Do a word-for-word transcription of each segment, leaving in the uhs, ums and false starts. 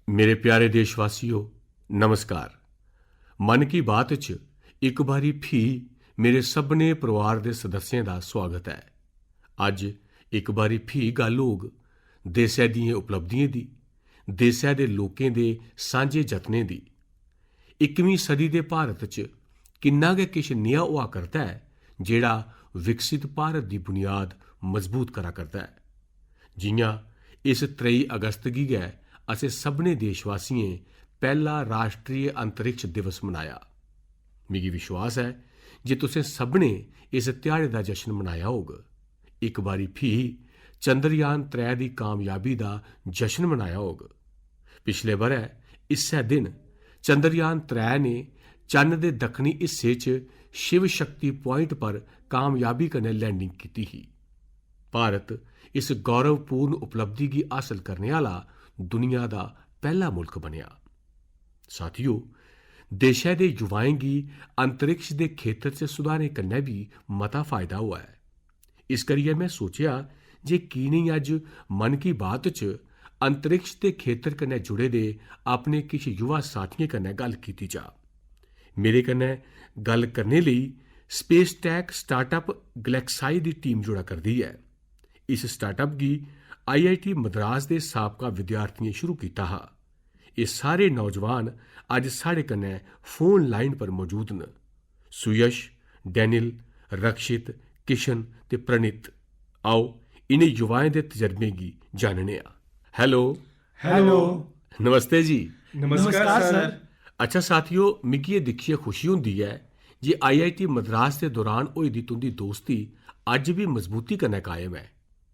मेरे प्यारे देशवासियो, नमस्कार। मन की बात च इक बारी फ्ही मेरे सभनें परिवार दे सदस्यें दा सुआगत ऐ। अज्ज इक बारी फ्ही गल्ल होग देसै दियें उपलब्धियें दी, देसै दे लोकें दे सांझे जतनें दी। इक्कमीं सदी दे भारत च किन्ना गै किश नेहा होआ करदा ऐ, जेह्ड़ा विकसित भारत दी बुनियाद मजबूत करा करदा ऐ। जि'यां इस त्रेई अगस्त गी गै असें सभनें देशवासियें पैह्ला राश्ट्री अंतरिक्ष दिवस मनाया। मिगी विश्वास ऐ जे तुसें सभनें इस ध्याड़े दा जश्न मनाया होग। इक बारी फ्ही चंद्रयान त्रै दी कामयाबी दा जश्न मनाया होग। पिछले ब'रै इस्सै दिन चंद्रयान त्रै ने चन्न दे दक्खनी हिस्से च शिव शक्ति प्वाइंट पर कामयाबी कन्नै लैंडिंग कीती ही। भारत इस गौरवपूर्ण उपलब्धि गी हासल करने आह्ला दुनिया दा पैह्ला मुल्क बनेआ। साथियो, देशै दे युवाएं गी अंतरिक्ष दे खेतर च सुधारें कन्नै बी मता फायदा होआ ऐ। इस करियै में सोचेआ जे की नेईं अज्ज मन की बात च अंतरिक्ष दे खेतर कन्नै जुड़े दे अपने किश युवा साथियें कन्नै गल्ल कीती जा। मेरे कन्नै गल्ल करने लेई स्पेस टैक स्टार्टअप गलैक्साई दी टीम जुड़ा करदी ऐ। इस स्टार्टअप गी आईआईटी मद्रास दे साबका विद्यार्थियें शुरू कीता हा। एह् सारे नौजवान अज्ज साढ़े कन्नै फोन लाइन पर मौजूद न। सुयश, डैनियल, रक्षित, किशन ते प्रणीत। आओ, इ'नें युवाएं दे तजर्बें गी जानने आं। हैलो। हैलो। नमस्ते जी। नमस्कार, नमस्कार, सर। सर। अच्छा साथियो, मिगी एह् दिक्खियै खुशी होंदी ऐ जे आईआईटी मद्रास दे दौरान होई दी तुं'दी दोस्ती अज्ज बी मजबूती कन्नै कायम ऐ।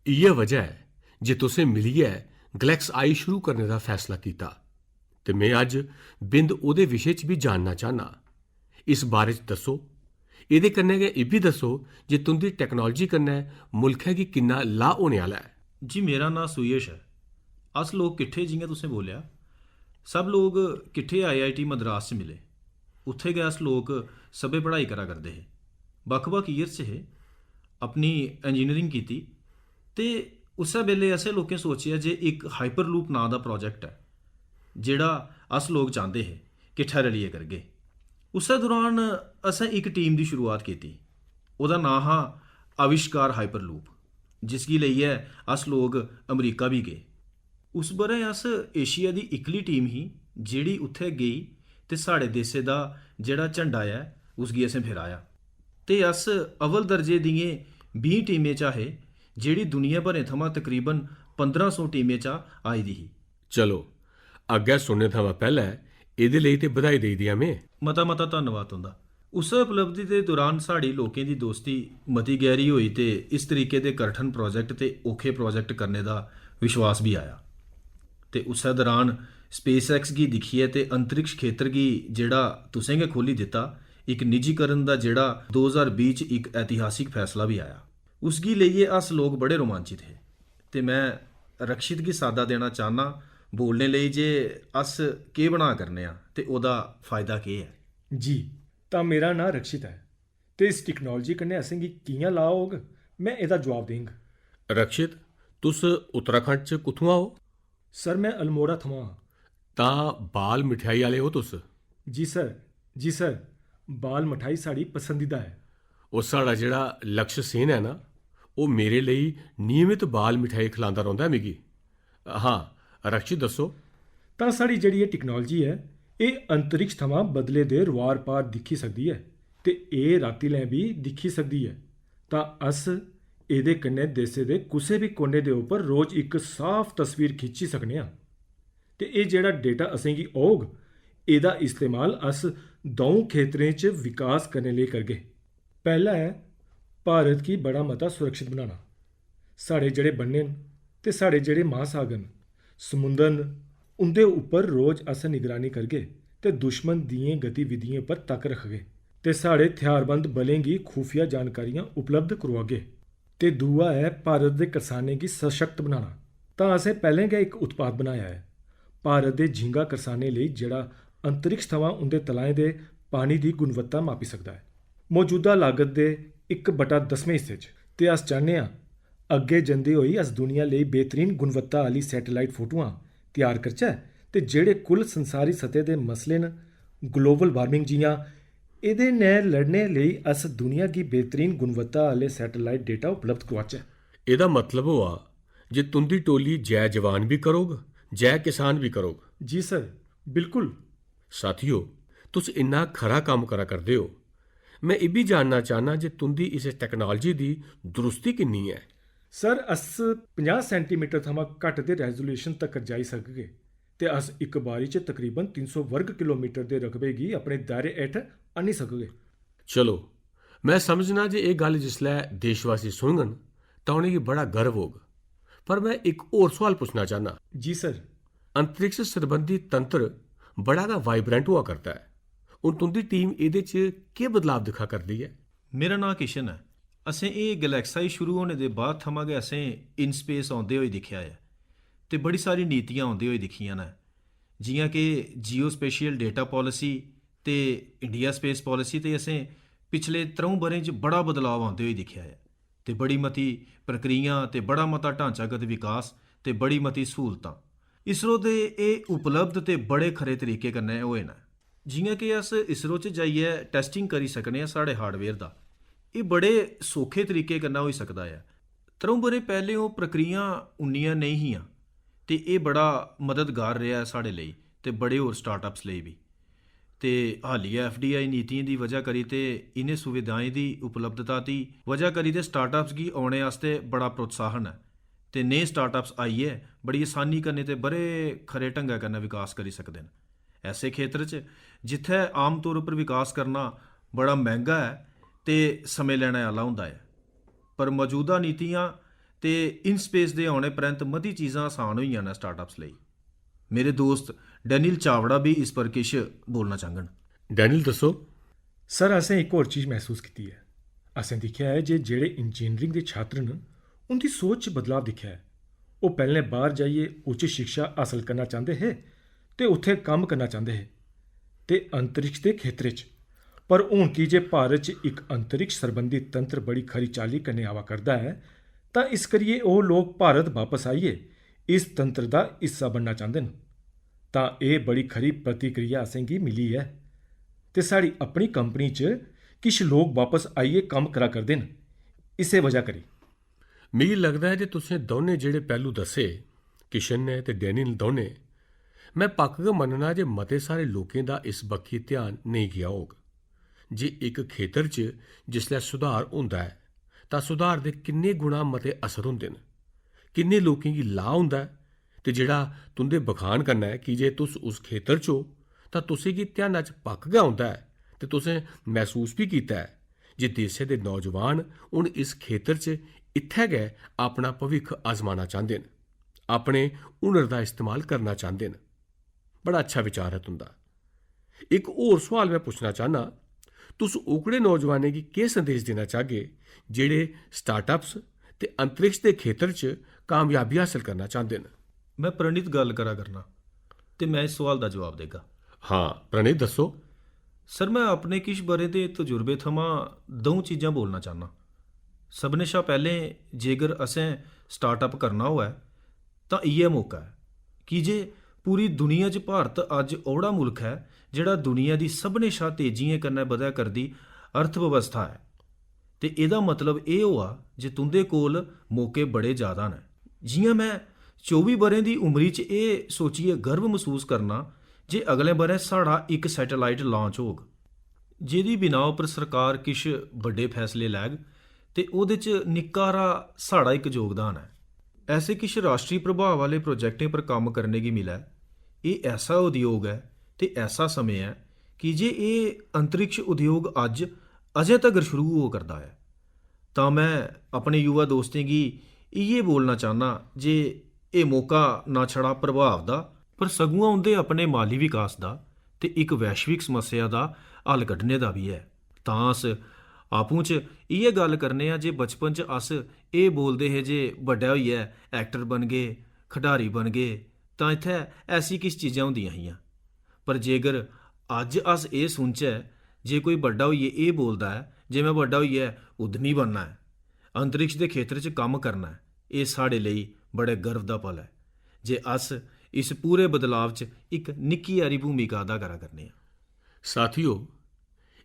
इ'यै वजह ऐ जे तुसें मिलियै गलैक्स आई शुरू करने दा फैसला कीता। ते में अज्ज बिंद ओह्दे विशे च बी जानना चाह्न्नां। इस बारे च दस्सो। एह्दे कन्नै गै इब्बी दस्सो जे तुं'दी टैक्नोलाजी कन्नै मुल्खै गी किन्ना लाह् होने आह्ला ऐ। जी, मेरा नांऽ सुयश ऐ। अस लोक किट्ठे, जि'यां तुसें बोलेआ, सब लोक किट्ठे आईआईटी मद्रास च मिले। उत्थै गै अस लोक सब्भै पढ़ाई करा करदे हे, बक्ख-बक्ख ईयर च हे। अपनी इंजीनियरिंग कीती ते उस्सै बेल्लै असें लोकें सोचेआ जे इक हाइपरलूप नांऽ दा प्रोजेक्ट ऐ, जेह्ड़ा अस लोक चांह्दे हे किट्ठे रलियै करगे। उस्सै दौरान असें इक टीम दी शुरुआत कीती। ओह्दा नांऽ हा आविष्कार हाइपरलूप, जिसगी लेइयै अस लोक अमरीका बी गे। उस ब'रै अस एशिया दी इक्कली टीम ही जेह्ड़ी उत्थै गेई ते साढ़े देसै दा जेह्ड़ा झंडा ऐ, उसगी असें फैराया। ते अस अव्वल दर्जे दियें बीहें टीमें चा हे, जेह्ड़ी दुनिया भरें थमां तकरीबन पंदरां सौ टीमें चा आई दी ही। चलो, अग्गै सुनने थमां पैह्लै एह्दे लेई ते बधाई देई देआं में। मता मता धन्नवाद तुं'दा। उस्सै उपलब्धि दे दौरान साढ़ी लोकें दी दोस्ती मती गैह्री होई ते इस तरीके दे कठन प्रोजेक्ट ते औखे प्रोजेक्ट करने दा विश्वास बी आया। ते उस्सै दौरान स्पेस एक्स गी दिक्खियै ते अंतरिक्ष खेतर गी, जेह्ड़ा तुसें गै खोह्ल्ली दित्ता, इक निजीकरण दा जेह्ड़ा दो ज्हार बीह् च इक ऐतिहासिक फैसला बी आया, उसगी लेइयै अस लोक बड़े रोमांचत हे। ते में रक्षित गी साद्दा देना चाह्न्नां बोलने लेई जे अस केह् बना करने आं ते ओह्दा फायदा केह् ऐ। जी, तां मेरा नांऽ रक्षित ऐ ते इस टैक्नोलाजी कन्नै असेंगी कि'यां लाह् होग, में एह्दा जवाब देंग। रक्षित, तुस उत्तराखंड च कुत्थुआं ओ? सर, में अल्मोड़ा थमां आं। तां बाल मठेआई आह्ले ओ तुस? जी सर, जी सर, बाल मठाई साढ़ी पसंदीदा ऐ। ओह् साढ़ा जेह्ड़ा लक्ष्य सेन ऐ ना, ओह् मेरे लेई नियमित बाल मठेआई खलांदा रौंह्दा ऐ मिगी। हां, रक्षित दस्सो। तां साढ़ी जेह्ड़ी एह् टैक्नोलाजी ऐ, एह् अंतरिक्ष थमां बदले दे रुआर पार दिक्खी सकदी ऐ ते एह् रातीं लै बी दिक्खी सकदी ऐ। तां अस एह्दे कन्नै देसै दे कुसै बी कोने दे उप्पर रोज इक साफ तस्वीर खिच्ची सकने आं। ते एह् जेह्ड़ा डेटा असेंगी औग, एह्दा इस्तेमाल अस द'ऊं खेतरें च विकास करने लेई करगे। पैह्ला ऐ भारत गी बड़ा मता सुरक्षत बनाना। साढ़े जेह्ड़े बन्ने न ते साढ़े जेह्ड़े महासागर न, समुंदर न, उं'दे उप्पर रोज अस निगरानी करगे ते दुश्मन दियें गतिविधियें पर तक रखगे ते साढ़े थेहारबंद बलें गी खुफिया जानकारियां उपलब्ध करोआगे। ते दूआ ऐ भारत दे करसानें गी सशक्त बनाना। तां असें पैह्लें गै इक उत्पाद बनाया ऐ। भारत दे झींगा करसानें लेई जेह्ड़ा अंतरिक्ष थमां उं'दे तलाएं दे पानी दी गुणवत्ता मापी सकदा ऐ। मौजूदा लागत दे इक बटा दसमें हिस्से च। ते अस चाह्न्ने आं, अग्गें जंदे होई अस दुनिया लेई बेहतरीन गुणवत्ता आह्ली सैटेलाइट फोटोआं त्यार करचै ते जेह्ड़े कुल संसारी सतह दे मसले न, ग्लोबल वार्मिंग जि'यां, एह्दे नै लड़ने लेई अस दुनिया गी बेहतरीन गुणवत्ता आह्ले सैटेलाइट डेटा उपलब्ध करोआचै। एह्दा मतलब होआ जे तुं'दी टोली जै जवान बी करोग, जै किसान बी करोग। जी सर, बिल्कुल। साथियो, तुस इन्ना खरा कम्म करा करदे ओ। में इब्बी जानना चाह्न्नां जे तुं'दी इस टैक्नालोजी दी दरुस्ती किन्नी ऐ। सर, अस पंजाह् सैंटीमीटर थमां घट्ट दे रेजोल्यूशन तक्कर जाई सकगे ते अस इक बारी च तकरीबन तिन्न सौ वर्ग किलोमीटर दे रकबे गी अपने दायरे हेठ आह्न्नी सकगे। चलो, में समझना जे एह् गल्ल जिसलै देशवासी सुनङन, तां उ'नेंगी बड़ा गर्व होग। पर में इक होर सोआल पुच्छना चाह्न्नां। जी सर। अंतरिक्ष सरबंधी तंत्र बड़ा गै वाइब्रेंट होआ करदा ऐ। हून तुं'दी टीम एह्दे च केह् बदलाव दिक्खा करदी ऐ? मेरा नांऽ किशन ऐ। असें एह् गैलेक्सा गी शुरू होने दे बाद थमां गै असें इन स्पेस औंदे होई दिक्खेआ ऐ ते बड़ी सारी नीतियां औंदे होई दिक्खियां न, जि'यां कि जियो स्पेशियल डेटा पालिसी ते इंडिया स्पेस पालिसी, ते असें पिछले त्र'ऊं ब'रें च बड़ा बदलाव औंदे होई दिक्खेआ ऐ ते बड़ी मती प्रक्रियां ते बड़ा मता ढांचागत विकास ते बड़ी मती स्हूलतां इसरो दे एह् उपलब्ध ते बड़े खरे तरीके कन्नै होए न। जि'यां कि अस इसरो च जाइयै टैस्टिंग करी सकने आं साढ़े हार्डवेयर दा, एह् बड़े सौखे तरीके कन्नै होई सकदा ऐ। त्र'ऊं ब'रें पैह्लें ओह् प्रक्रियां उन्नियां नेईं हियां ते एह् बड़ा मददगार रेहा ऐ साढ़े लेई ते बड़े होर स्टार्टअप्स लेई बी। ते हालिया एफ डी आई नीतियें दी वजह करी ते इ'नें सुविधाएं दी उपलब्धता दी वजह करी ते स्टार्टअप्स गी औने आस्तै बड़ा प्रोत्साहन ऐ ते नेह् स्टार्टअप्स आइयै बड़ी असानी कन्नै ते बड़े खरे ढंगै कन्नै विकास करी सकदे न। ऐसे खेतर च जित्थै आमतौर उप्पर विकास करना बड़ा मैंह्गा ऐ ते समें लैने आह्ला होंदा ऐ, पर मजूदा नीतियां ते इन स्पेस दे औने परैंत मती चीजां असान होइयां न स्टार्टअप्स लेई। मेरे दोस्त डैनियल चावड़ा बी इस पर किश बोलना चांह्गन। डैनियल, दस्सो। सर, असें इक होर चीज मसूस कीती ऐ। असें दिक्खेआ ऐ जे जेह्ड़े इंजीनियरिंग दे छात्र न, उं'दी सोच च बदलाव दिक्खेआ ऐ। ओह् पैह्लें बाह्र जाइयै उच्च शिक्षा हासल करना चांह्दे हे ते उत्थै कम्म करना चांह्दे हे ते अंतरिक्ष दे खेतरे च। पर हून की जे भारत च इक अंतरिक्ष सरबंधी तंत्र बड़ी खरी चाल्ली कन्नै आवा करदा ऐ, तां इस करियै ओह् लोक भारत बापस आइयै इस तंत्र दा हिस्सा बनना चांह्दे न। तां एह् बड़ी खरी प्रतिक्रिया असेंगी मिली ऐ ते साढ़ी अपनी कंपनी च किश लोक बापस आइयै कम्म करा करदे न। इस्सै वजह करी। मिगी लगदा ऐ जे तुसें दौनें जेह्ड़े पैह्लू दस्से, किशन ने ते डैनियल दौनें, में पक्क गै मन्नना जे मते सारे लोकें दा इस बक्खी ध्यान नेईं गेआ होग जे इक खेतर च जिसलै सुधार होंदा ऐ, तां सुधार दे किन्ने गुणा मते असर होंदे न, किन्ने लोकें गी लाह् होंदा ऐ, ते जेह्ड़ा तुं'दे बखान कन्नै, की जे तुस उस खेतर च ओ, तां तुसें गी ध्याना च पक्क गै औंदा ऐ ते तुसें मसूस बी कीता ऐ जे देसै दे नौजवान हून इस खेतर च इत्थै गै अपना भविक्ख आजमाना चांह्दे न, अपने हुनर दा इस्तेमाल करना चांह्दे न। बड़ा अच्छा विचार ऐ तुं'दा। इक होर सोआल में पुच्छना चाह्न्नां, तुस ओकड़े नौजवानें गी केह् संदेश देना चाह्गे जेह्ड़े स्टार्टअप्स ते अंतरिक्ष दे खेतर च कामयाबी हासल करना चांह्दे न? में प्रणीत गल्ल करा करना ते में इस सोआल दा जवाब देगा। हां, प्रणीत, दस्सो। सर, में अपने किश ब'रें दे तजुर्बे थमां द'ऊं चीजां बोलना चाह्न्नां। सभनें शा पैह्लें, जेकर असें स्टार्टअप करना होऐ, तां इ'यै मौका ऐ, की जे पूरी दुनिया च भारत अज्ज ओह्ड़ा मुल्ख ऐ जेह्ड़ा दुनिया दी सभनें शा तेजियें कन्नै बधै करदी अर्थव्यवस्था ऐ। ते एह्दा मतलब एह् होआ जे तुं'दे कोल मौके बड़े ज्यादा न। जि'यां में चौबी ब'रें दी उमरी च एह् सोचियै गर्व मसूस करना जे अगले ब'रै साढ़ा इक सैटेलाइट लांच होग, जेह्दी बिनाऽ उप्पर सरकार किश बड्डे फैसले लैग ते ओह्दे च निक्का हारा साढ़ा इक जोगदान ऐ। ऐसे किश राश्ट्री प्रभाव आह्ले प्रोजैक्टें पर कम्म करने गी मिलै। एह् ऐसा उद्योग ऐ ते ऐसा समें ऐ की जे एह् अंतरिक्ष उद्योग अज्ज अजें तगर शुरू होआ करदा ऐ। तां में अपने युवा दोस्तें गी इ'यै बोलना चाह्न्नां जे एह् मौका ना छड़ा प्रभाव दा, पर सगुआं उं'दे अपने माली विकास दा ते इक वैश्विक समस्या दा हल कड्ढने दा बी ऐ। तां अस आपूं च इ'यै गल्ल करने आं जे बचपन च अस एह् बोलदे हे जे बड्डा होइयै ऐक्टर बनगे, खढारी बनगे, तां इत्थै ऐसी किश चीजां होंदियां हियां। पर जेकर अज्ज अस एह् सुनचै जे कोई बड्डा होइयै एह् बोलदा ऐ जे में बड्डा होइयै उद्यमी बनना ऐ, अंतरिक्ष दे खेतर च कम्म करना ऐ, एह् साढ़े लेई बड़े गर्व दा पल ऐ जे अस इस पूरे बदलाव च इक निक्की हारी भूमिका अदा करा करने आं। साथियो,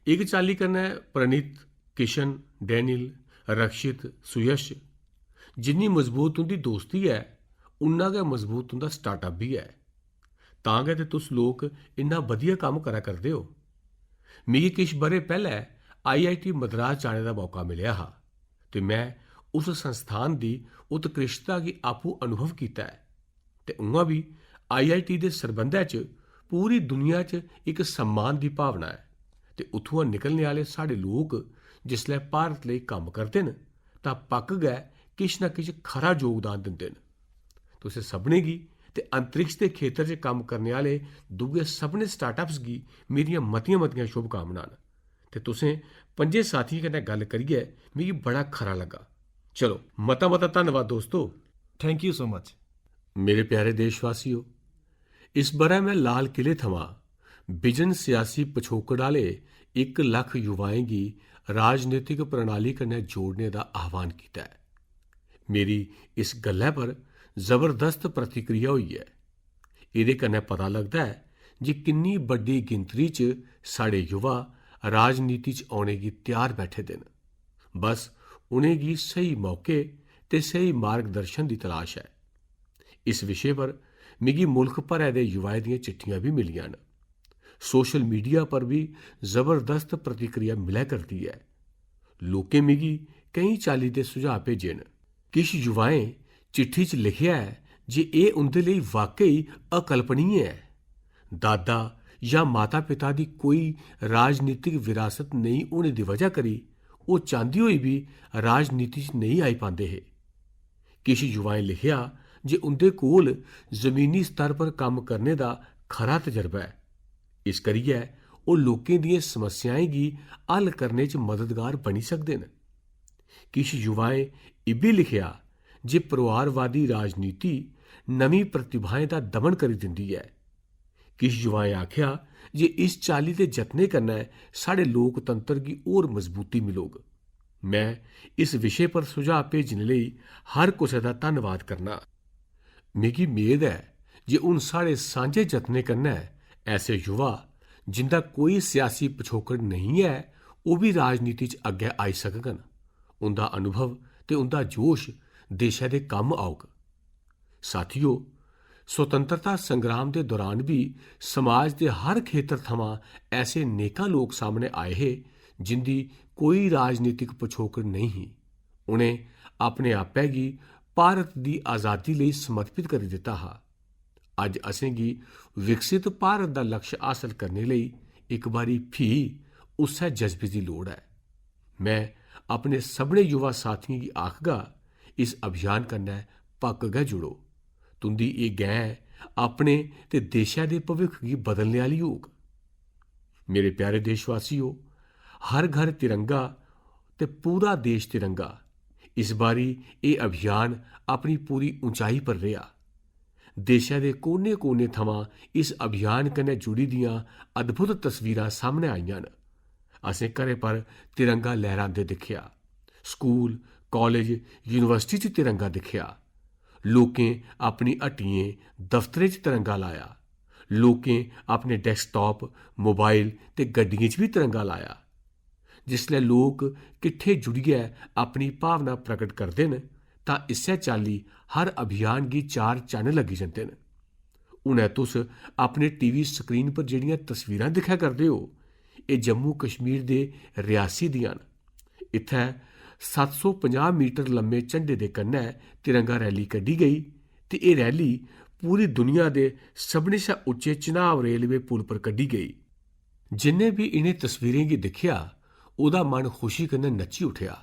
इक चाल्ली कन्नै प्रणीत, किशन, डैनियल, रक्षित, सुयश, जिन्नी मजबूत तुं'दी दोस्ती ऐ, उन्ना गै मजबूत तुं'दा स्टार्टअप बी ऐ। तां गै ते तुस लोक इन्ना बधिया कम्म करा करदे ओ। मिगी किश ब'रे पैह्लै आईआईटी मद्रास जाने दा मौका मिलेआ हा ते में उस संस्थान दी उत्कृश्टता गी आपूं अनुभव कीता ऐ। ते उ'आं बी आईआईटी दे सरबंधै च पूरी दुनिया च इक सम्मान दी भावना ऐ ते उत्थुआं निकलने आह्ले साढ़े लोक जिसलै भारत लेई कम्म करदे न तां पक्क गै किश ना किश खरा योगदान दिंदे न। तुसें सभनें गी ते अंतरिक्ष दे खेतर च कम्म करने आह्ले दूए सभनें स्टार्टअप्स गी मेरियां मतियां-मतियां शुभकामनां न ते तुसें पंजें साथियें कन्नै गल्ल करियै मिगी बड़ा खरा लग्गा। चलो, मता-मता धन्नवाद दोस्तो। Thank you so much। मेरे प्यारे देशवासियो, इस ब'रै में लाल किले थमां बिजन सियासी पछोकड़ आह्ले इक लक्ख युवाएं गी राजनीतिक प्रणाली कन्नै जोड़ने दा आह्वान कीता ऐ। मेरी इस गल्लै पर जबरदस्त प्रतिक्रिया होई ऐ। एह्दे कन्नै पता लगदा ऐ जे किन्नी बड्डी गिनतरी च साढ़े युवा राजनीति च औने गी त्यार बैठे दे न। बस उ'नेंगी स्हेई मौके ते स्हेई मार्गदर्शन दी तलाश ऐ। इस विशे पर मिगी मुल्ख भरै दे युवाएं दियां चिट्ठियां बी मिलियां न। सोशल मीडिया पर बी जबरदस्त प्रतिक्रिया मिलै करदी ऐ। लोकें मिगी केईं चाल्ली दे सुझाऽ भेजे न। किश युवाएं चिट्ठी च लिखेआ ऐ जे एह् उं'दे लेई वाकई अकल्पनीय ऐ। दादा जां माता-पिता दी कोई राजनीतिक विरासत नेईं होने दी वजह करी ओह् चांह्दी होई बी राजनीति च नेईं आई पांदे हे। किश युवाएं लिखेआ जे उं'दे कोल जमीनी स्तर पर कम्म करने दा खरा तजरबा ऐ। इस करियै ओह् लोकें दियें समस्याएं गी हल करने च मददगार बनी सकदे न। किश युवाएं इब्बी लिखेआ जे परोआरवादी राजनीति नमीं प्रतिभाएं दा दमन करी दिंदी ऐ। किश युवाएं आखेआ जे इस चाल्ली दे जतनें कन्नै साढ़े लोकतंत्र गी होर मजबूती मिलोग। में इस विशे पर सुझाऽ भेजने लेई हर कुसै दा धन्नवाद करना। मिगी मेद ऐ जे हून साढ़े सांझे जतनें कन्नै ऐसे युवा, जिंदा कोई सियासी पछोकड़ नेईं ऐ, ओह् बी राजनीति च अग्गै आई सकङन। उंदा अनुभव ते उंदा जोश देशै दे कम्म औग। साथियो, स्वतंत्रता संग्राम दे दौरान बी समाज दे हर खेतर थमां ऐसे नेकां लोक सामनै आए हे, जिंदी कोई राजनीतिक पछोकड़ नेईं ही। उ'नें अपने आपै गी भारत दी आजादी लेई समर्पित करी दित्ता हा। अज्ज असेंगी विकसित भारत दा लक्ष्य हासल करने लेई इक बारी फ्ही उस्सै जज्बे दी लोड़ ऐ। में अपने सभनें युवा साथियें गी आखगा, इस अभियान कन्नै पक्क गै जुड़ो। तुं'दी एह् गैं अपने ते देशै दे भविक्ख गी बदलने आह्ली होग। मेरे प्यारे देशवासियो, हर घर तिरंगा ते पूरा देश तिरंगा। इस बारी एह् अभियान अपनी पूरी उंचाई पर रेहा। देशै दे कोने-कोने थमां इस अभियान कन्नै जुड़ी दियां अद्भुत तस्वीरां सामनै आइयां न। असें घरें पर तिरंगा लहरांदे दिक्खेआ, स्कूल, कालेज, यूनिवर्सिटी च तिरंगा दिक्खेआ। लोकें अपनी हट्टियें, दफ्तरें च तिरंगा लाया। लोकें अपने डेस्कटॉप, मोबाइल ते गड्डियें च बी तिरंगा लाया। जिसलै लोक किट्ठे जुड़ियै अपनी भावना प्रकट करदे न, तां इस्सै चाल्ली हर अभियान गी चार चन्न लग्गी जंदे न। हुनै तुस अपने टीवी स्क्रीन पर जेह्ड़ियां तस्वीरां दिक्खा करदे ओ, एह् जम्मू कश्मीर दे रियासी दियां न। इत्थै सत्त सौ पंजाह् मीटर लम्मे झंडे दे कन्नै तिरंगा रैली कड्ढी गेई ते एह् रैली पूरी दुनिया दे सभनें शा उच्चे चिनाब रेलवे पुल पर कड्ढी गेई। जिन्ने बी इ'नें तस्वीरें गी दिक्खेआ, ओह्दा मन खुशी कन्नै नच्ची उठेआ।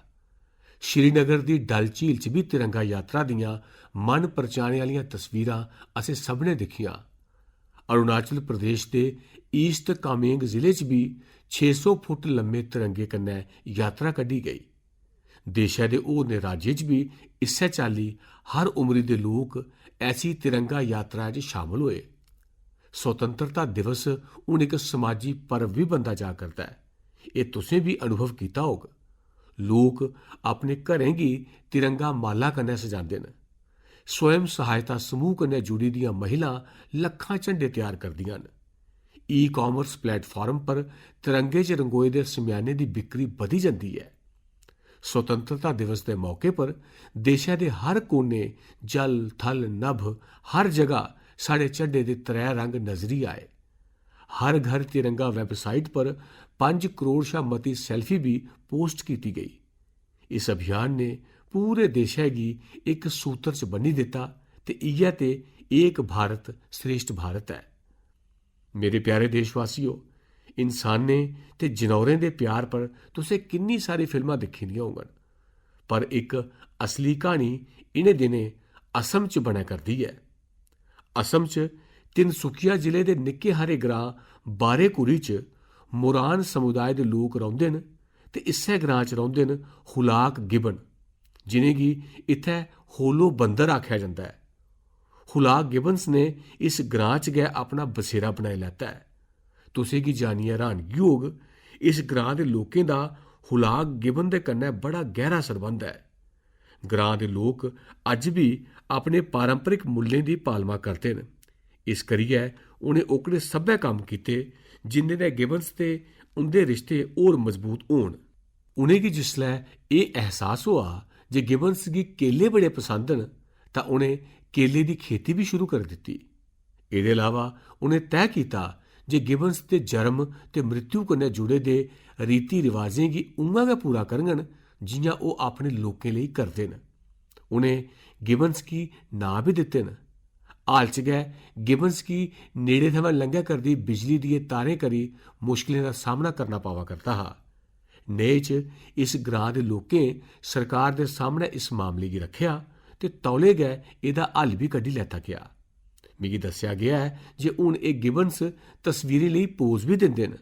श्रीनगर दी डल झील च बी तिरंगा यात्रा दियां मन परचाने आह्लियां तस्वीरां असें सभनें दिक्खियां। अरुणाचल प्रदेश दे ईस्ट कामेंग जिले च बी छे सौ फुट लम्मे तिरंगे कन्नै यात्रा कड्ढी गेई। देशै दे होरनें राज्यें च बी इस्सै चाल्ली हर उमरी दे लोक ऐसी तिरंगा यात्रा च शामल होए। स्वतंत्रता दिवस हून इक समाजी पर्व बी बनदा जा करदा ऐ। एह् तुसें बी अनुभव कीता होग। लोक अपने घरें गी तिरंगा माला कन्नै सजांदे न। स्वयं सहायता समूह कन्नै जुड़ी दियां महिलां लक्खां झंडे त्यार करदियां न। ई-कॉमर्स प्लेटफार्म पर तिरंगे च रंगोए दे सम्याने दी बिक्री बधी जंदी ऐ। स्वतंत्रता दिवस दे मौके पर देशै दे हर कोने, जल, थल, नभ, हर जगह साढ़े झंडे दे त्रै रंग नजरी आए। हर घर तिरंगा वैबसाइट पर पंज करोड़ शा मती सेल्फी बी पोस्ट कीती गेई। इस अभियान ने पूरे देशै गी इक सूतर च बन्नी दित्ता ते इ'यै ते एक भारत श्रेष्ठ भारत ऐ। मेरे प्यारे देशवासियो, इंसानें ते जनौरें दे प्यार पर तुसें किन्नी सारी फिल्मां दिक्खी दियां होङन, पर इक असली क्हानी इ'नें दिनें असम च बनै करदी ऐ। असम च तिनसुकिया जिले दे निक्के हारे ग्रां बारेकुरी च मोरान समुदाय दे लोक रौंह्दे न ते इस्सै ग्रां च रौंह्दे न हुलाक गिबन, जि'नेंगी इत्थै होलो बंदर आखेआ जंदा ऐ। हुलाक गिबन्स ने इस ग्रां च गै अपना बसेरा बनाई लैता ऐ। तुसेंगी जानियै हैरानगी होग, इस ग्रां दे लोकें दा हुलाक गिबन दे कन्नै बड़ा गैह्रा सरबंध ऐ। ग्रां दे लोक अज्ज बी अपने पारंपरिक मुल्लें दी पालमा करदे न। इस करियै उ'नें ओकड़े सब्भै कम्म कीते जिं'दे नै गिबन्स ते उं'दे रिश्ते होर मजबूत होन। उ'नेंगी जिसलै एह् एहसास होआ जे गिबन्स गी केले बड़े पसंद न, तां उ'नें केले दी खेती बी शुरू करी दित्ती। एह्दे अलावा उ'नें तैऽ कीता जे गिबन्स दे जरम ते मृत्यु कन्नै जुड़े दे रीति-रिवाजें गी उ'आं गै पूरा करङन जि'यां ओह् अपने लोकें लेई करदे न। उ'नें गिबन्स गी नांऽ बी दित्ते न। हाल च गै गिबन्स गी नेड़े थमां लंघै करदी बिजली दिये तारें करी मुश्कलें दा सामना करना पवा करदा हा। नेह् च इस ग्रां दे लोकें सरकार दे सामनै इस मामले गी रक्खेआ ते तौले गै एह्दा हल बी कड्ढी लैता गेआ। मिगी दस्सेआ गेआ ऐ जे हून एह् गिबन्स तस्वीरें लेई पोज बी दिंदे न।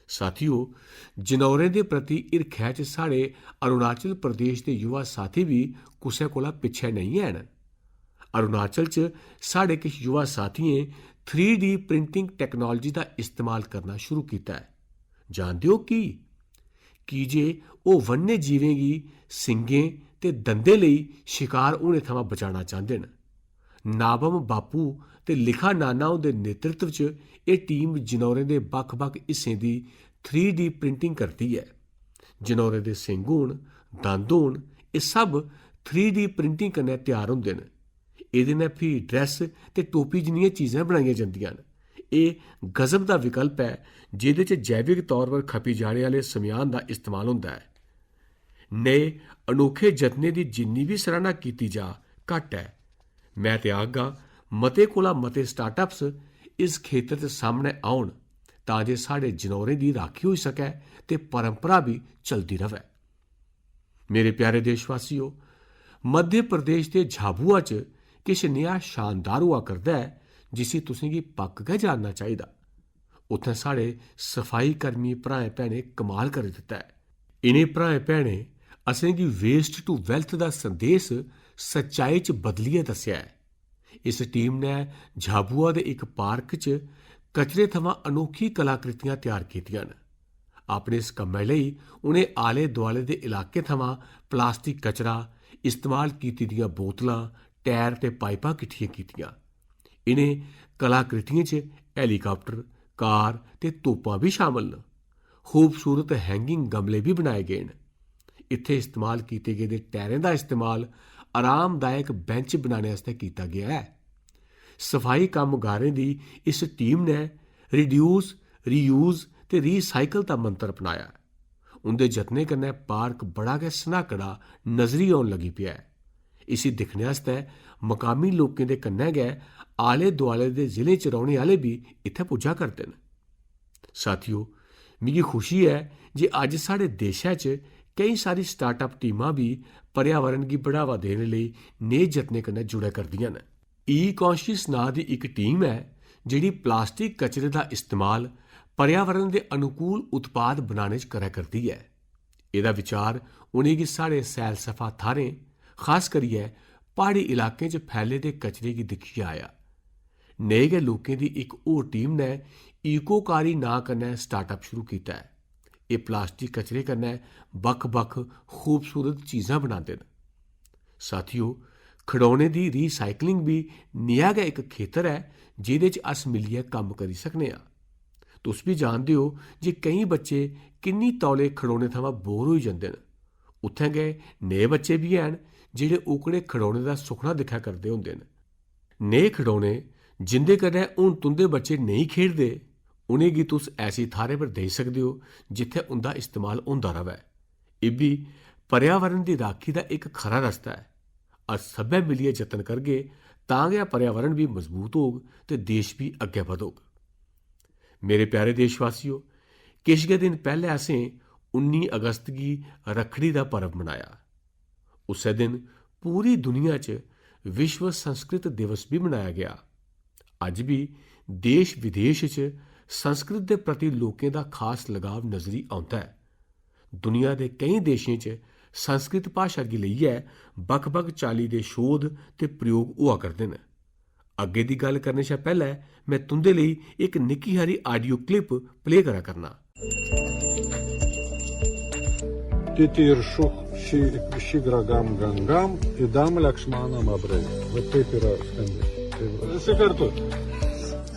साथियो, जनौरें दे प्रति हिरखै च साढ़े अरुणाचल प्रदेश दे युवा साथी बी कुसै कोला पिच्छै नेईं हैन। अरुणाचल च साढ़े किश युवा साथियें थ्री डी प्रिंटिंग टेक्नोलॉजी दा इस्तेमाल करना शुरू कीता ऐ। जानदे ओ की? की जे ओह् वन्य जीवें गी सिंगें ते दंदें लेई शकार होने थमां बचाना चांह्दे न। नाबम बापू ते लिखा नाना हुंदे नेतृत्व च एह् टीम जनौरें दे बक्ख-बक्ख हिस्सें दी थ्री डी प्रिंटिंग करदी ऐ। जनौरें दे सिंग होन, दंद होन, एह् सब थ्री डी प्रिंटिंग कन्नै त्यार होंदे न। एह्दे नै फ्ही ड्रैस ते टोपी जनेहियां चीजां बनाइयां जंदियां न। एह् गजब दा विकल्प ऐ, जेह्दे च जैविक तौर पर खपी जाने आह्ले सम्यान दा इस्तेमाल होंदा ऐ। नेह् अनोखे जतनें दी जिन्नी बी सराह्ना कीती जा, घट्ट ऐ। में ते आखगा, मते कोला मते स्टार्टअप्स इस खेतर च सामनै औन, तां जे साढ़े जनौरें दी राक्खी होई सकै ते परंपरा बी चलदी र'वै। मेरे प्यारे देशवासियो, मध्य प्रदेश दे झाबुआ च किश नेहा शानदार होआ करदा ऐ, जिसी तुसेंगी पक्क गै जानना चाहिदा। उत्थें साढ़े सफाई कर्मी भ्राएं भैनें कमाल करी दित्ता ऐ। इ'नें भ्राएं भैनें असेंगी waste to wealth दा संदेश सच्चाई च बदलियै दस्सेआ ऐ। इस टीम ने झाबुआ दे इक पार्क च कचरे थमां अनोखी कलाकृतियां त्यार कीतियां न। अपने इस कम्मै लेई उ'नें आले-दुआले दे इलाकें थमां प्लास्टिक कचरा, इस्तेमाल कीती दियां बोतलां, टायर ते पाइपां किट्ठियां कीतियां। इ'नें कलाकृतियें च हैलीकाप्टर, कार ते तोपां बी शामल न। खूबसूरत हैंगिंग गमले बी बनाए गे न। इत्थें इस्तेमाल कीते गेदे टायरें दा इस्तेमाल आरामदायक बैंच बनाने आस्तै कीता गेआ ऐ। सफाई कम्मगारें दी इस टीम ने reduce, reuse ते recycle दा मंत्र अपनाया ऐ। उं'दे जतनें कन्नै पार्क बड़ा गै सन्हाकड़ा नजरी औन लगी पेआ ऐ। इसी दिक्खने आस्तै मकामी लोकें दे कन्नै गै आले-दुआले दे जिलें च रौह्ने आह्ले बी इत्थै पुज्जा करदे न। साथियो, मिगी खुशी ऐ जे अज्ज साढ़े देशै च केई सारी स्टार्टअप टीमां बी पर्यावरण गी बढ़ावा देने लेई नेह् जतनें कन्नै जुड़ै करदियां न। ई कॉन्शियस नांऽ दी इक टीम ऐ, जेह्ड़ी प्लास्टिक कचरे दा इस्तेमाल पर्यावरण दे अनुकूल उत्पाद बनाने च करै करदी ऐ। एह्दा विचार उ'नेंगी साढ़े सैलसफा थाह्रें, खास करियै प्हाड़ी इलाकें च फैले दे कचरे गी दिक्खियै आया। नेह् गै लोकें दी इक होर टीम ने ईकोकारी नांऽ कन्नै स्टार्टअप शुरू कीता ऐ। एह् प्लास्टिक कचरे कन्नै बक्ख-बक्ख खूबसूरत चीजां बनांदे न। साथियो, खडौने दी recycling बी नेहा गै इक खेतर ऐ जेह्दे च अस मिलियै कम्म करी सकने आं। तुस बी जानदे ओ जे केईं बच्चे किन्नी तौले खडौने थमां बोर होई जंदे न। उत्थें गै नेह् बच्चे बी हैन जेह्ड़े ओकड़े खडौने दा सुखना दिक्खा करदे होंदे न। नेह् खडौने जिंदे कन्नै हून तुं'दे बच्चे नेईं खेढदे, उ'नेंगी तुस ऐसी थाह्रें पर देई सकदे ओ जित्थै उं'दा इस्तेमाल होंदा र'वै। इब्बी पर्यावरण दी राखी दा इक खरा रस्ता ऐ। अस सब्भै मिलियै जतन करगे तां गै पर्यावरण बी मजबूत होग ते देश बी अग्गै बधोग। मेरे प्यारे देशवासियो, किश गै दिन पैह्लें असें उन्नी अगस्त गी रक्खड़ी दा पर्व मनाया। उस्सै दिन पूरी दुनिया च विश्व संस्कृत दिवस बी मनाया गेआ। अज्ज बी देश विदेश च संस्कृत दे प्रति लोकें दा खास लगाव नजरी औंदा ऐ। दुनिया दे केईं देशें च संस्कृत भाशा गी लेइयै बक्ख-बक्ख चाल्ली दे शोध ते प्रयोग होआ करदे न। अग्गें दी गल्ल करने शा पैह्लै में तुं'दे लेई इक निक्की हारी audio clip play करा करना। तितिर्षुः शि-, शिग्रगां गङ्गाम् इदं लक्ष्मणमब्रवीत्। Вот ты пере-, скажи. Сикарту.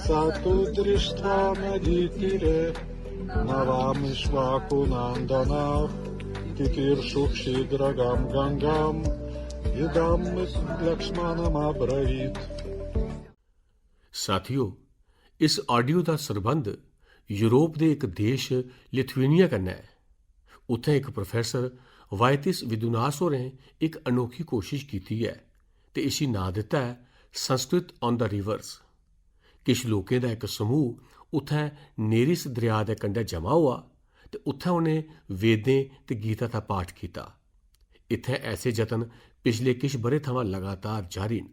Сату дриштва нади тире, навамишва кунандана, титиршух шиграгам гангам, идам лакшманам абравит. साथियो, इस audio दा सरबंध यूरोप दे इक देश लिथुएनिया कन्नै ऐ। उत्थें इक प्रोफेसर वायतिस विदुनास होरें इक अनोखी कोशिश कीती ऐ ते इसी नांऽ दित्ता ऐ संस्कृत on the rivers। किश लोकें दा इक समूह उत्थें नेरिस दरेआ दे कंढै जमा होआ ते उत्थें उ'नें वेदें ते गीता दा पाठ कीता। इत्थें ऐसे जतन पिछले किश ब'रें थमां लगातार जारी न।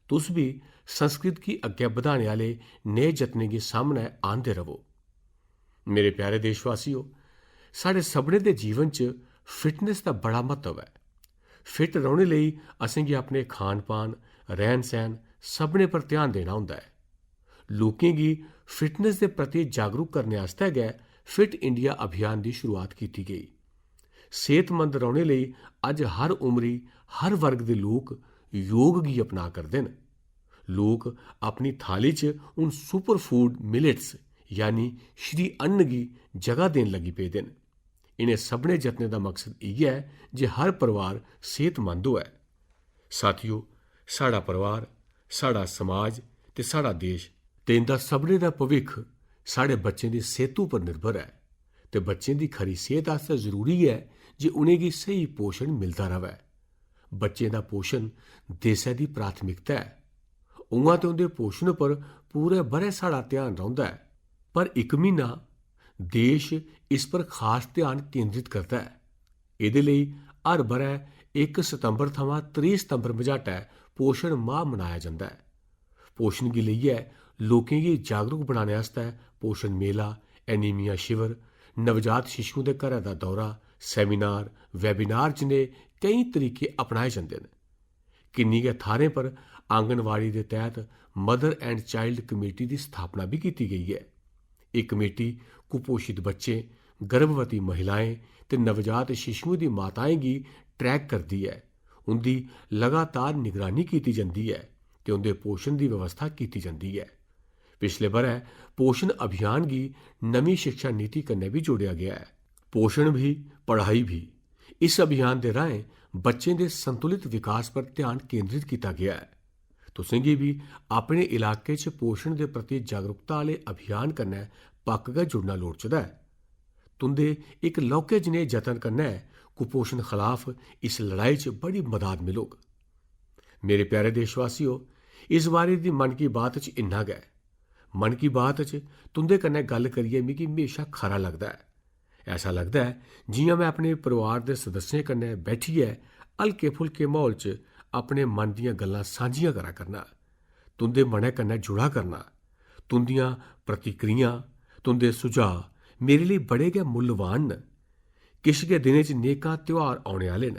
तुस बी संस्कृत गी अग्गै बधाने आह्ले नेह जतनें गी सामनै आह्नदे र'वो। मेरे प्यारे देशवासियो, साढ़े सभनें दे जीवन च fitness दा बड़ा म्हत्तव ऐ। फिट रौह्ने लेई असेंगी अपने खान-पान, रैह्न-सैह्न सभनें पर ध्यान देना होंदा ऐ। लोकें गी fitness दे प्रति जागरूक करने आस्तै गै फिट इंडिया अभियान दी शुरुआत कीती गेई। सेह्तमंद रौह्ने लेई अज्ज हर उमरी, हर वर्ग दे लोक योग गी अपना करदे न। लोक अपनी थाली च हून सुपर फूड मिलेट्स यानी श्री अन्न गी जगह देन लगी पेदे न। इ'नें सभनें जतनें दा मकसद इ'यै ऐ जे हर परिवार सेह्तमंद होऐ। साथियो, साढ़ा परिवार, साढ़ा समाज ते साढ़ा देश ते इं'दा सभनें दा भविक्ख साढ़े बच्चें दी सेह्तू पर निर्भर ऐ ते बच्चें दी खरी सेह्त आस्तै जरूरी ऐ जे उ'नेंगी स्हेई पोशन मिलदा र'वै। बच्चें दा पोशन देसै दी प्राथमिकता ऐ। उ'आं ते उं'दे पोशन पर पूरे ब'रै साढ़ा ध्यान रौंह्दा ऐ, पर इक म्हीना देश इस पर खास ध्यान केंद्रित करदा ऐ। एह्दे लेई हर ब'रै इक सितंबर थमां त्रीह् सितंबर मझाटै पोशन माह मनाया जंदा ऐ। पोशन गी लेइयै लोकें गी जागरूक बनाने आस्तै पोशन मेला, एनीमिया शिविर, नवजात शिशुएं दे घरै दा दौरा, सेमिनार, वेबिनार जनेह् केईं तरीके अपनाए जंदे न। किन्नी गै थाह्रें पर आंगनवाड़ी दे तैह्त मदर एंड चाइल्ड कमेटी दी स्थापना बी कीती गेई ऐ। एह् कमेटी कुपोशत बच्चें, गर्भवती महिलाएं ते नवजात शिशुएं दी माताएं गी ट्रैक करदी ऐ। उं'दी लगातार निगरानी कीती जंदी ऐ ते उं'दे पोशन दी व्यवस्था कीती जंदी ऐ। पिछले ब'रै पोषण अभियान गी नमीं शिक्षा नीति कन्नै बी जोड़ेआ गेआ ऐ। पोषण भी, पढ़ाई भी। इस अभियान दे राहें बच्चें दे संतुलित विकास पर ध्यान केंद्रित कीता गेआ ऐ। तुसेंगी बी अपने इलाके च पोषण दे प्रति जागरूकता आह्ले अभियान कन्नै पक्क गै जुड़ना लोड़चदा ऐ। तुं'दे इक लौह्के जनेह् जतन कन्नै कुपोषण खलाफ इस लड़ाई च बड़ी मदाद मिलग। मेरे प्यारे देशवासियो, इस बारी दी मन की बात च इन्ना गै। मन की बात च तुं'दे कन्नै गल्ल करियै मिगी म्हेशा खरा लगदा ऐ। ऐसा लगदा ऐ जि'यां में अपने परिवार दे सदस्यें कन्नै बैठियै हल्के-फुल्के म्हौल च अपने मन दियां गल्लां सांझियां करा करना, तुं'दे मनै कन्नै जुड़ा करना। तुं'दियां प्रतिक्रियां, तुं'दे सुझाऽ मेरे लेई बड़े गै मुल्लवान न। किश गै दिनें च नेकां त्यौहार औने आह्ले न।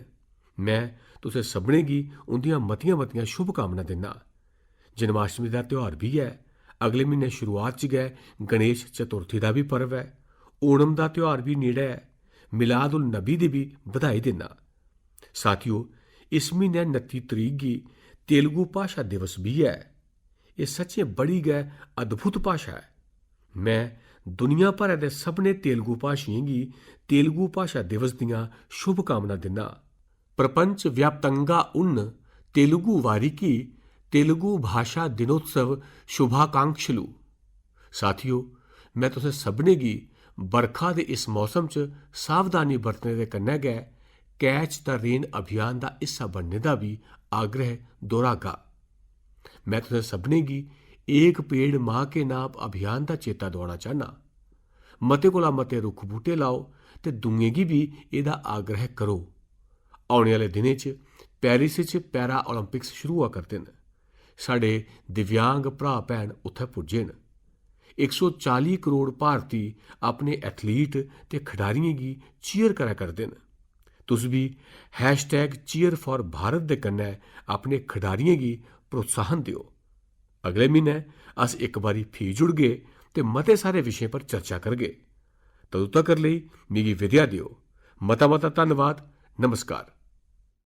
में तुसें सभनें गी उं'दियां मतियां-मतियां शुभकामनां दिन्नां। जन्माष्टमी दा त्यौहार बी ऐ। अगले म्हीने शुरुआत च गै गणेश चतुर्थी दा बी पर्व ऐ। ओणम दा त्यौहार बी नेड़ै ऐ। मिलाद उल नबी दी बी बधाई दिन्नां। साथियो, इस म्हीनै नत्ती तरीक गी तेलुगु भाशा दिवस बी ऐ। एह् सच्चें बड़ी गै अद्भुत भाशा ऐ। में दुनिया भरै दे सभनें तेलुगु भाशियें गी तेलुगु भाशा दिवस दियां शुभकामनां दिन्ना। प्रपंच व्याप्तंगा उन्न तेलुगु वारिकी तेलुगु भाशा दिनोत्सव शुभाकांक्षलु। साथियो, में तुसें सभनें गी बरखा दे इस मौसम च सावधानी बरतने दे कन्नै गै कैच द रेन अभियान दा हिस्सा बनने दा बी आग्रह दोहरागा। में तुसें सभनें गी एक पेड़ मां के नाम अभियान दा चेता दोआना चाहना। मते कोला मते रुक्ख बूह्टे लाओ ते दूएं गी बी एह्दा आग्रह करो। औने आह्ले दिनें च पेरिस च पैरा ओलंपिक्स शुरू होआ करदे न। साढ़े दिव्यांग भ्राऽ भैन उत्थै पुज्जे न। इक सौ चाली करोड़ भारती अपने एथलीट ते खडारियें गी चीयर करा करदे न। तुस बी hash tag cheer for Bharat दे कन्नै अपने खडारियें गी प्रोत्साहन देओ। अगले म्हीनै अस इक बारी फ्ही जुड़गे ते मते सारे विशें पर चर्चा करगे। तदूं तकर लेई मिगी विदेआ देओ। मता मता धन्नवाद। नमस्कार।